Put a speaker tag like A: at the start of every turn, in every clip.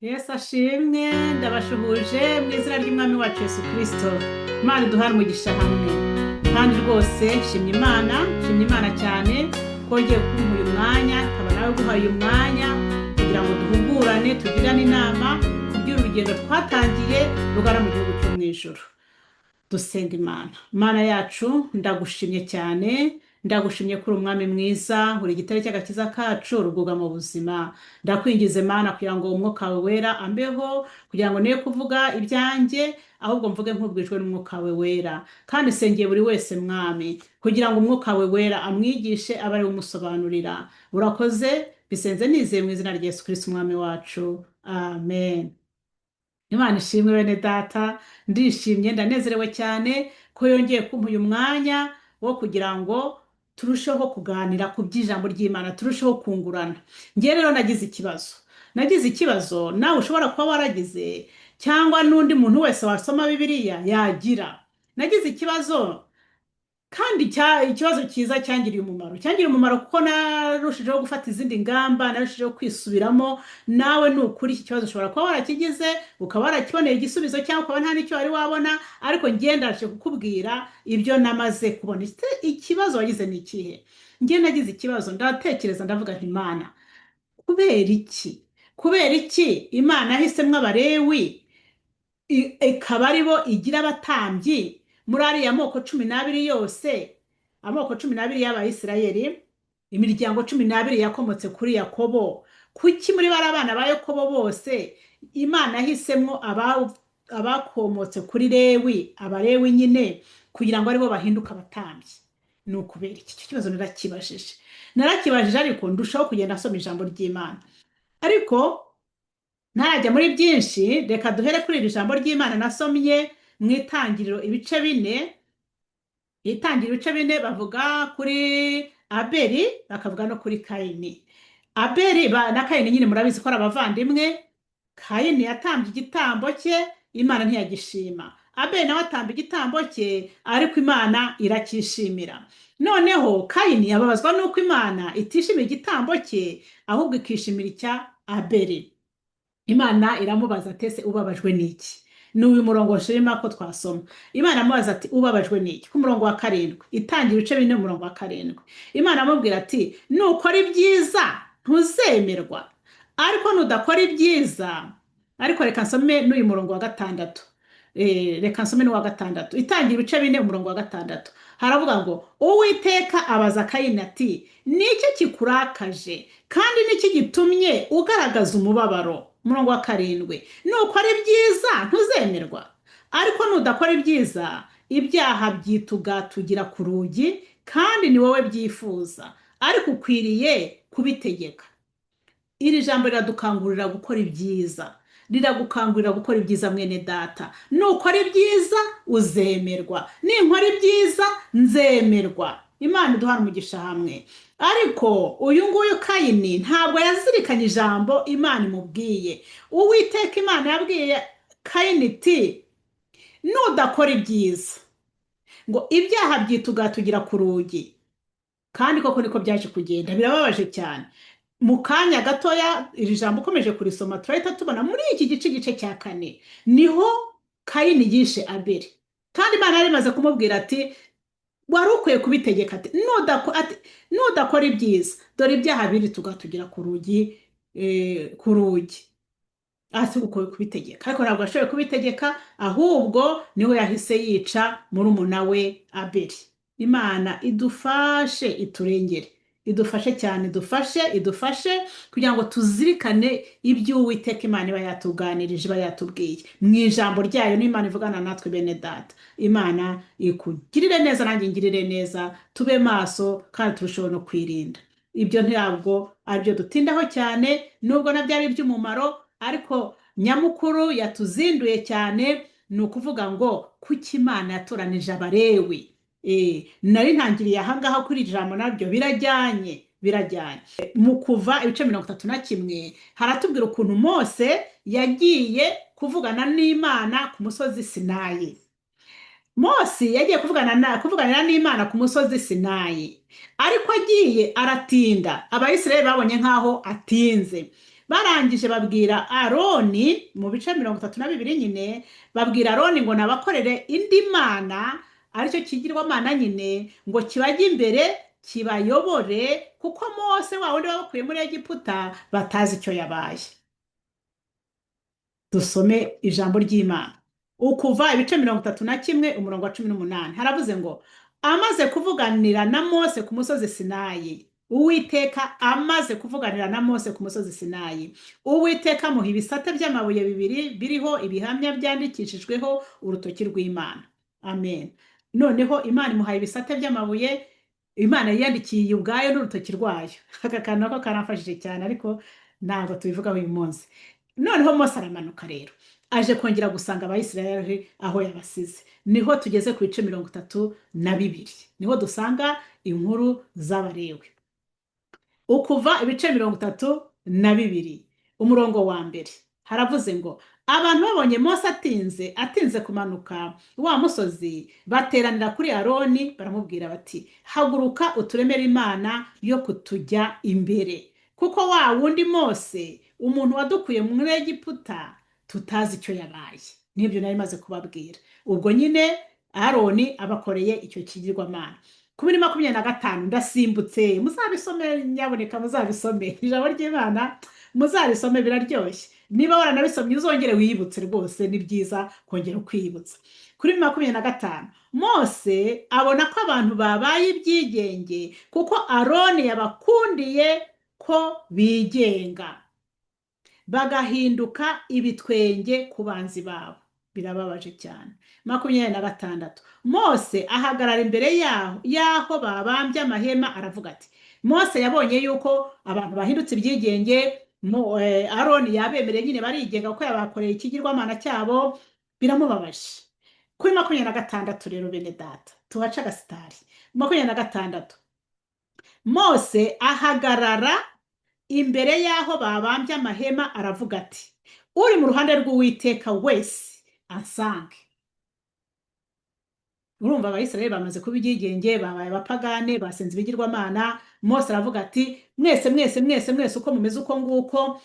A: Yesu ashimwe. Ndabashuhuje mu izina ry'Umwami wacu Yesu Kirisito. Imana iduhane umugisha hamwe. Kandi rwose nshimye Imana, nshimye Imana cyane ko wongeye kumpa uyu mwanya, ikaba nawe guhaye uyu mwanya kugira ngo duhugurane, tugirane inama ku by'uru rugendo twatangiye rugana mu gihugu cyo mu ijuru. Dusenga Imana. Imana yacu, ndagushimye cyane, ndagushimye ko uri Umwami mwiza, uri igitare cy'agakiza kacu, urubuga mu buzima. Ndakwingiza, Imana, kugira ngo Umwuka wawe Wera ambeho, kugira ngo ne kuvuga ibyanjye, ahubwo mvuge nk'ubwijwe n'Umwuka wawe Wera. Kandi sengeye buri wese, Mwami, kugira ngo Umwuka wawe Wera amwigishe, abe ari we umusobanurira. Urakoze. Bisenze nizeye mu izina rya Yesu Kristo Umwami wacu, amen. Imana ishimwe. Bene Data, ndishimye, ndanezerewe cyane ko yongeye kumpa uyu mwanya wo kugira ngo turusheho kuganira ku by'ijambo ry'Imana, turusheho kungurana. Njye rero nagize ikibazo, nagize ikibazo nawe ushobora kuba waragize, cyangwa n'undi muntu wese wasoma Bibiliya yagira. Nagize ikibazo kandi ikibazo cyiza cyangiriye umumaro, cyangiriye umumaro kuko narushijeho gufata izindi ngamba, narushijeho kwisubiramo. Nawe ni ukuri iki kibazo ushobora kuba warakigize, ukaba warakiboneye igisubizo, cyangwa ukaba nta n'icyo wari wabona, ariko njye ndaje kukubwira ibyo namaze kubona. Ese ikibazo wagize ni ikihe? Njye nagize ikibazo, ndatekereza, ndavuga nti: "Imana, kubera iki, kubera iki Imana yahisemo Abalewi ikaba ari bo igira abatambyi muri ariya moko 12 yose, amoko 12 y'Abayisirayeli, imiryango 12 yakomotse kuri Yakobo? Kuki muri bari abana ba Yakobo bose Imana yahisemo abakomotse kuri Lewi, Abalewi nyine, kugira ngo aribo bahinduke abatambyi? Ni ukubera iki?" Icyo kibazo narakibajije, narakibajije, ariko ndushaho kugenda nsoma ijambo ry'Imana. Ariko ntarajya muri byinshi, reka duhere kuri iri jambo ry'Imana nasomye mu Itangiriro ibice 4. Itangiriro ibice 4 bavuga kuri Abeli, bakavuga no kuri Kayini. Abeli na Kayini nyine murabizi ko ari abavandimwe. Kayini yatambye igitambo cye, Imana ntiyagishima. Abeli nawe atamba igitambo cye, ariko Imana iracyishimira. Noneho Kayini ababazwa n'uko Imana itishimira igitambo cye, ahubwo ikishimira icya Abeli. Imana iramubaza ati: "Ese ubabajwe n'iki?" Ni uyu murongo nshima ko twasoma. Imana amubaza ati: "Ubabajwe n'iki?" Ku murongo wa 7, Itangira ibice 4, umurongo wa 7, Imana amubwira ati: "Nukora ibyiza ntuzemerwa, ariko nudakora ibyiza." Ariko reka nsome n'uyu murongo wa 6. Reka nsome n'uwa 6. Itangira ibice 4, umurongo wa 6, haravuga ngo: "Uwiteka abaza Kayini ati: 'Ni iki kikurakaje, kandi niki gitumye ugaragaza umubabaro?'" Umurongo wa 7: "Nukora ibyiza ntuzemerwa, ariko nudakora ibyiza, ibyaha byitugatugira ku rugi, kandi ni wowe byifuza, ariko ukwiriye kubitegeka." Iri jambo riradukangurira gukora ibyiza, riragukangurira gukora ibyiza, mwene Data. Nukora ibyiza uzemerwa, ninkora ibyiza nzemerwa. Imana iduhana umugisha hamwe. Ariko uyu nguyu Kayini ntabwo yazirikanye ijambo Imana imubwiye. Uwiteka Imana yabwiye Kayini iti: "Nudakora ibyiza, ngo ibyaha byitugatugira ku rugi." Kandi koko niko byaje kugenda. Birababaje cyane. Mu kanya gatoya, iri jambo ukomeje kurisoma, turahita tubona muri iki gice, igice cya 4, niho Kayini yishe Abeli. Kandi Imana yari imaze kumubwira ati: "Wari ukwiye kubitegeka," ati: Ati: "Nudakora ibyiza, dore ibyaha biri tugatugira ku rugi, ku rugi." Ati: "Ukwiye kubitegeka." Ariko ntabwo yashoboye kubitegeka, ahubwo niho yahise yica murumuna we Abeli. Imana idufashe, iturengere, idufashe cyane, idufashe, idufashe kugira ngo tuzirikane ibyo Uwiteka Imana iba yatuganirije, iba yatubwiye mu ijambo ryayo. N'Imana ivugana natwe, bene Data. Imana ikugirire neza, nanjye ingirire neza. Tube maso kandi turusheho no kwirinda. Ibyo ntabwo aribyo dutindaho cyane, nubwo nabyo ari iby'umumaro, ariko nyamukuru yatuzinduye cyane ni ukuvuga ngo kuki Imana yatoranije Abalewi? Nari ntangiriye ahangaha kuri iri jambo, nabyo birajyanye, birajyanye. Mu Kuva ibice 31 haratubwira ukuntu Mose yagiye kuvugana n'Imana ku musozi Sinayi. Mose yagiye kuvuganira n'Imana ku musozi Sinayi, ariko agiye aratinda. Abayisiraheli babonye nk'aho atinze. Barangije babwira Aroni mu bice 32 nyine, babwira Aroni ngo nabakorere indi mana, aricyo kigirwamana nyine, ngo kibajye imbere kibayobore, kuko Mose wa wundi wabakuye muri Egiputa batazi icyo yabaye. Dusome ijambo ry'Imana. Ukuva ibice 31, umurongo wa 18, haravuze ngo: "Amaze kuvuganira na Mose ku musozi Sinayi, Uwiteka amaze kuvuganira na Mose ku musozi Sinayi, Uwiteka amuha ibisate by'amabuye bibiri biriho ibihamya byandikishijweho urutoki rw'Imana." Amen. Noneho Imana imuhaye ibisate by'amabuye, Imana yiyandikiye ubwayo n'urutoki rwayo. Aka kantu nako karamfashije cyane, ariko ntabwo tubivugaho uyu munsi. Noneho Mose aramanuka rero, aje kongera gusanga Abayisiraheli aho yabasize. Niho tugeze ku bice 32, niho dusanga inkuru z'Abarewi. Ukuva ibice 32, umurongo wa mbere, haravuze ngo: "Abantu babonye Mose atinze kumanuka wa musozi, bateranira kuri Aroni, baramubwira bati: 'Haguruka uturemere imana yo kutujya imbere, kuko wa wundi Mose, umuntu wadukuye muri Egiputa, tutazi icyo yabaye.'" N'ibyo nari maze kubabwira. Ubwo nyine Aroni abakoreye icyo kigirwamana. Kuri 25, ndasimbutse, muzabisome nyaboneka, muzabisome ijambo ry'Imana, muzarisome, biraryoshye. Niba waranabisomye uzongere wiyibutse rwose, ni byiza kongera kwiyibutsa. Kuri 25, Mose abona ko abantu babaye ibyigenge, kuko Aroni yabakundiye ko bigenga, bagahinduka ibitwenge ku banzi babo. Birababaje cyane. 26, Mose ahagarara imbere y'aho babambye amahema, aravuga ati, Mose yabonye yuko abantu bahindutse ibyigenge, Aroni yabemereye nyine barigenga kuko yabakoreye ikigirwamana cyabo, biramubabaje. Kuri 26 rero, bene data, tuhace agasitari. 26, Mose ahagarara imbere y'aho babambye amahema, aravuga ati: "Uri mu ruhande rw'Uwiteka wese ansange." Urumva Abayisiraheli bamaze kuba ibyigenge, babaye abapagane, basenze ibigirwamana. Mose aravuga ati: "Mwese, mwese, mwese, mwese, uko mumeze uko nguko,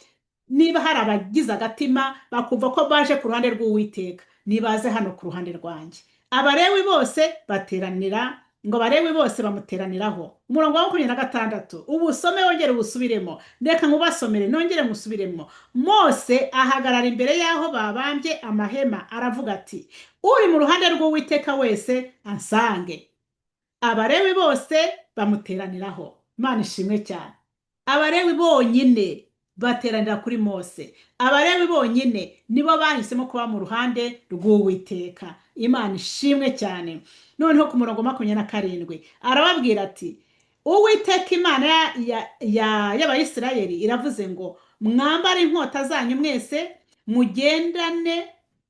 A: niba hari abagize agatima bakumva ko baje ku ruhande rw'Uwiteka, nibaze hano ku ruhande rwanjye." Abarewi bose bateranira, ngo Abarewi bose bamuteraniraho. Umurongo wa 26, ubusome wongere ubusubiremo. Reka nkubasomere nongere musubiremo. Mose ahagarara imbere y'aho babambye amahema, aravuga ati: "Uri mu ruhande rw'Uwiteka wese ansange." Abarewi bose bamuteraniraho. Imana ishimwe cyane. Abarewi bonyine bateranira kuri Mose. Abarewi bonyine nibo bahisemo kuba mu ruhande rw'Uwiteka. Imana ishimwe cyane. Noneho ku murongo 27 arababwira ati: "Uwiteka Imana y'Abayisiraheli iravuze ngo: mwambare inkota zanyu mwese, mugendane,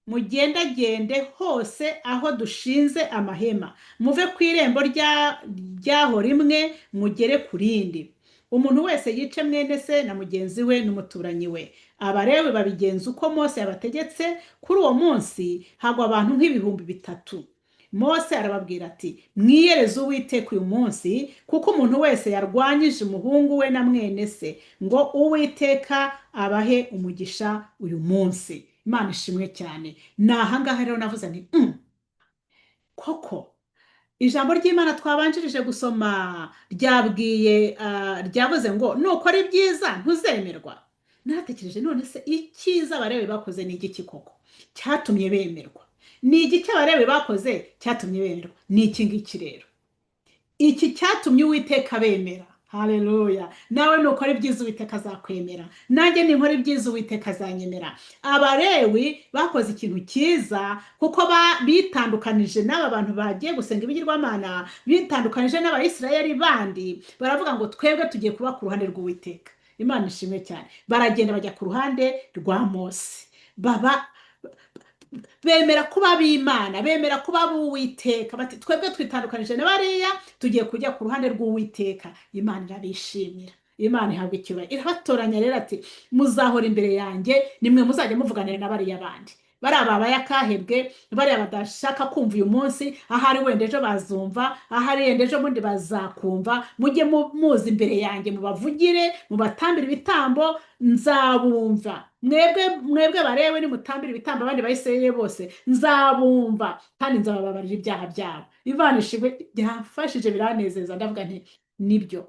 A: mugendagende hose aho dushinze amahema, muve ku irembo ryaho rimwe mugere ku rindi, umuntu wese yice mwene se na mugenzi we n'umuturanyi we." Abarewi babigenza uko Mose yabategetse. Kuri uwo munsi hagwa abantu nk'ibihumbi 3. Mose arababwira ati: "Mwiyereze Uwiteka uyu munsi, kuko umuntu wese yarwanyije umuhungu we na mwene se, ngo Uwiteka abahe umugisha uyu munsi." Imana ishimwe cyane. Ni ahangaha rero navuze nti: Koko ijambo ry'Imana twabanjirije gusoma ryabwiye, ryavuze ngo nukora ibyiza ntuzemerwa." Naratekereje: none se icyiza Abarewi bakoze ni igiki koko cyatumye bemerwa? Ni igiki Abarewi bakoze cyatumye bemerwa? Ni iki ngiki rero, iki cyatumye Uwiteka bemera. Haleluya! Nawe nukora ibyiza Uwiteka azakwemera, nanjye ninkora ibyiza Uwiteka azanyemera. Abarewi bakoze ikintu cyiza kuko bitandukanije n'aba bantu bagiye gusenga ibigirwamana, bitandukanije n'Abayisiraheli bandi, baravuga ngo: "Twebwe tugiye kuba ku ruhande rw'Uwiteka." Imana ishimwe cyane. Baragenda bajya ku ruhande rwa Mose, baba bemera kuba ab'Imana, bemera kuba ab'Uwiteka, bati: "Twebwe twitandukanije na bariya, tugiye kujya ku ruhande rw'Uwiteka." Imana irabishimira, Imana ihabwa icyubahiro, irabatoranya rero, ati: "Muzahora imbere yanjye, nimwe muzajya muvuganira na bariya bandi." Bariya babaye akahebwe, bariya badashaka kumva uyu munsi, ahari wenda ejo bazumva, ahari wenda ejo bundi bazakumva. Mujye muza imbere yanjye, mubavugire, mubatambire ibitambo, nzabumva. Mwebwe barewe, nimutambire ibitambo abandi Bayisirayeli bose, nzabumva kandi nzabababarira ibyaha byabo. Imana ishimwe, byamfashije, biranezeza. Ndavuga nti: "Nibyo,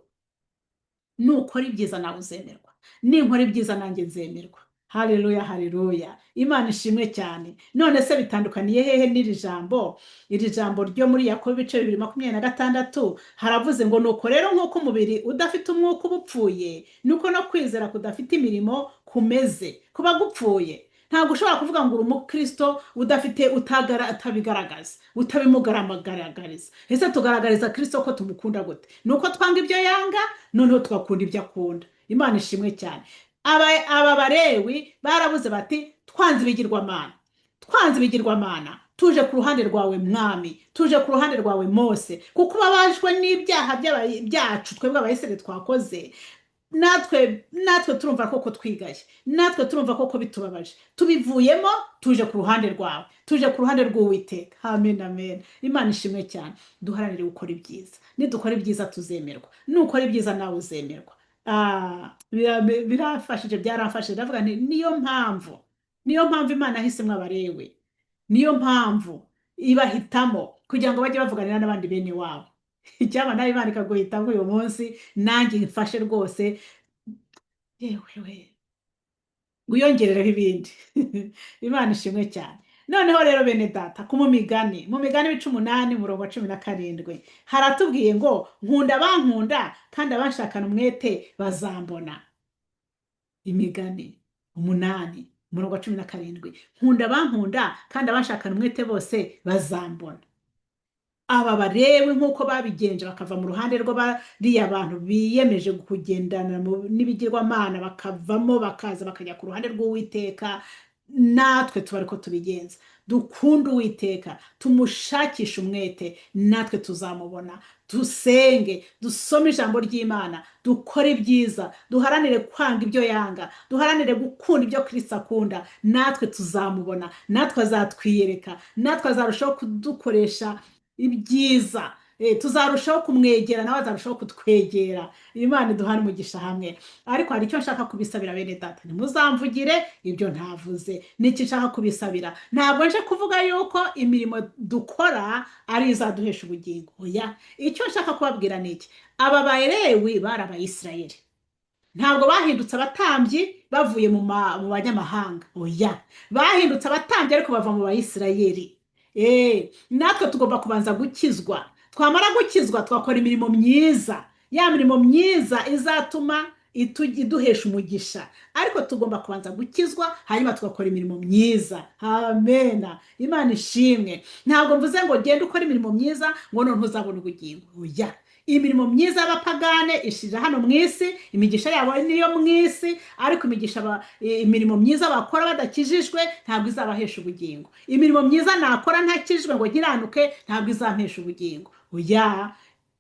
A: nukora ibyiza nawe uzemerwa, ninkora ibyiza nanjye nzemerwa." Haleluya, haleluya, Imana ishimwe cyane. None se bitandukaniye hehe n'iri jambo, iri jambo ryo muri Yakobo ibice 2:26? Haravuze ngo: "Nuko rero nk'uko umubiri udafite umwuka uba upfuye, nuko no kwizera kudafite imirimo kumeze, kuba gupfuye." Ntabwo ushobora kuvuga ngo uri umukristo udafite utagara utabigaragaza, utabimugaragariza. Ese tugaragariza Kristo ko tumukunda gute? Ni uko twanga ibyo yanga, noneho tugakunda ibyo akunda. Imana ishimwe cyane. Aba Barewi barabuze bati: "Twanze ibigirwamana, twanze ibigirwamana, tuje ku ruhande rwawe Mwami, tuje ku ruhande rwawe Mose, kuko ubabajwe n'ibyaha byacu twebwe Abayisiraheli twakoze. Natwe turumva koko twigaye, natwe turumva koko bitubabaje, tubivuyemo, tuje ku ruhande rwawe, tuje ku ruhande rw'Uwiteka." Amen, amen, Imana ishimwe cyane. Duharanire gukora ibyiza. Nidukora ibyiza tuzemerwa, nukora ibyiza nawe uzemerwa. Birafashije, byaramfashije. Ndavuga nti: "Niyo mpamvu, niyo mpamvu Imana yahisemo Abarewe, niyo mpamvu ibahitamo kugira ngo bajye bavuganira n'abandi bene wabo." Icyaba nawe Imana ikaguhitamo uyu munsi, nanjye mfashe rwose, yewe we, wiyongerereho ibindi. Imana ishimwe cyane. Noneho rero bene data, ku mu Migani ibice 8, umurongo wa 17, haratubwiye ngo: "Nkunda abankunda, kandi abanshakana umwete bazambona." Imigani 8, umurongo wa 17: "Nkunda abankunda, kandi abanshakana umwete bose bazambona." Aba Barewe nk'uko babigenje, bakava mu ruhande rw'abariya bantu biyemeje kugendana n'ibigirwamana, bakavamo bakaza bakajya ku ruhande rw'Uwiteka, natwe tuba ariko tubigenza. Dukunde Uwiteka, tumushakishe umwete, natwe tuzamubona. Dusenge, dusome ijambo ry'Imana, dukore ibyiza, duharanire kwanga ibyo yanga, duharanire gukunda ibyo Kristo akunda, natwe tuzamubona, natwe azatwiyereka, natwe azarushaho kudukoresha ibyiza. Tuzarushaho kumwegera, nawe azarushaho kutwegera. Imana iduhane umugisha hamwe. Ariko hari icyo nshaka kubisabira, bene data. Ntimuzamvugire ibyo ntavuze. N'icyo nshaka kubisabira, ntabwo nje kuvuga yuko imirimo dukora ari izaduhesha ubugingo, oya. Icyo nshaka kubabwira ni iki: aba Barewi bari Abayisirayeli, ntabwo bahindutse abatambyi bavuye mu banyamahanga, oya. Bahindutse abatambyi ariko bava mu Bayisirayeli. Natwe tugomba kubanza gukizwa, twamara gukizwa twakora imirimo myiza, ya mirimo myiza izatuma iduhesha umugisha. Ariko tugomba kubanza gukizwa, hanyuma tugakora imirimo myiza. Amena, Imana ishimwe. Ntabwo mvuze ngo genda ukore imirimo myiza ngo none uzabone ubugingo, oya. Imirimo myiza y'abapagane ishirira hano mu isi, imigisha yabo niyo mu isi, ariko imirimo myiza bakora badakijijwe ntabwo izabahesha ubugingo. Imirimo myiza nakora ntakijijwe ngo nkiranuke ntabwo izampesha ubugingo, oya.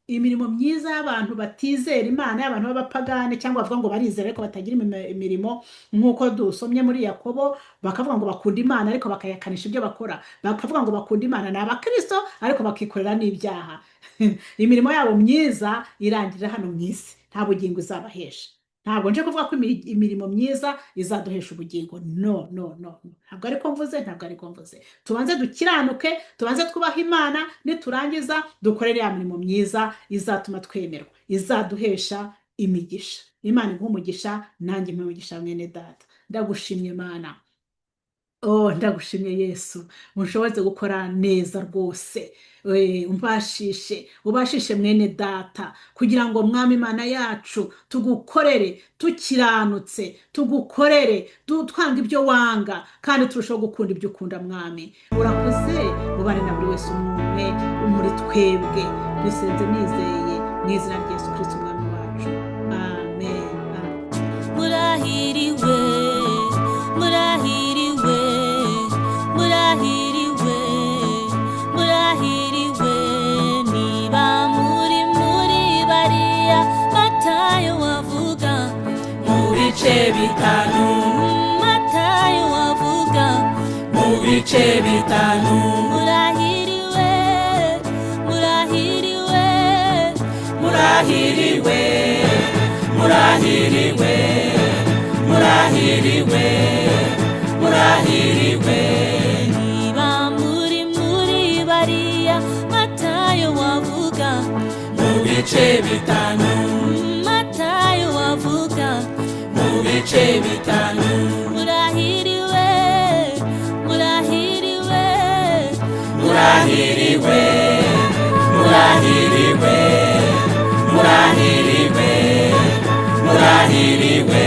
A: Imirimo myiza y'abantu batizera Imana, y'abantu b'abapagane, cyangwa bavuga ngo barizera ariko batagira imirimo, nk'uko dusomye muri Yakobo, bakavuga ngo bakunda Imana ariko bakayakanisha ibyo bakora, bakavuga ngo bakunda Imana, ni abakristo, ariko bakikorera n'ibyaha, imirimo yabo myiza irangirira hano mu isi, nta bugingo izabahesha. Ntabwo nje kuvuga ko imirimo myiza izaduhesha ubugingo. No, no, no, no. Ntabwo ariko mvuze, ntabwo ariko mvuze. Tubanze dukiranuke, tubanze twubahe Imana, niturangiza dukorere ya mirimo myiza izatuma twemerwa, izaduhesha imigisha. Imana iguhe umugisha, nanjye impe umugisha. Mwene data, ndagushimye Mana. Oh, ndagushimye Yesu, unshoboze gukora neza rwose. Umbashishe, ubashishe mwene data, kugira ngo Mwami Imana yacu tugukorere tukiranutse, tugukorere twanga ibyo wanga kandi turushaho gukunda ibyo ukunda. Mwami, urakoze, ubane na buri wese umwe muri twebwe. Bisenze nizeye mu izina rya Yesu Kristo Umwami wacu, amen.
B: Murahiriwe, murahiriwe, murahiriwe, murahiriwe niba muri bariya Matayo wavuga
C: mu bice 5.
B: Matayo wavuga
C: mu bice bitanu.
B: Murahiriwe, murahiriwe,
C: Murahiriwe, murahiriwe, murahiriwe, murahiriwe.
B: Niba muri bariya Matayo wavuga
C: mu bice bitanu.
B: Matayo wavuga
C: Mu bice bitanu.
B: Murahiriwe, murahiriwe,
C: Murahiriwe, murahiriwe, murahiriwe, murahiriwe.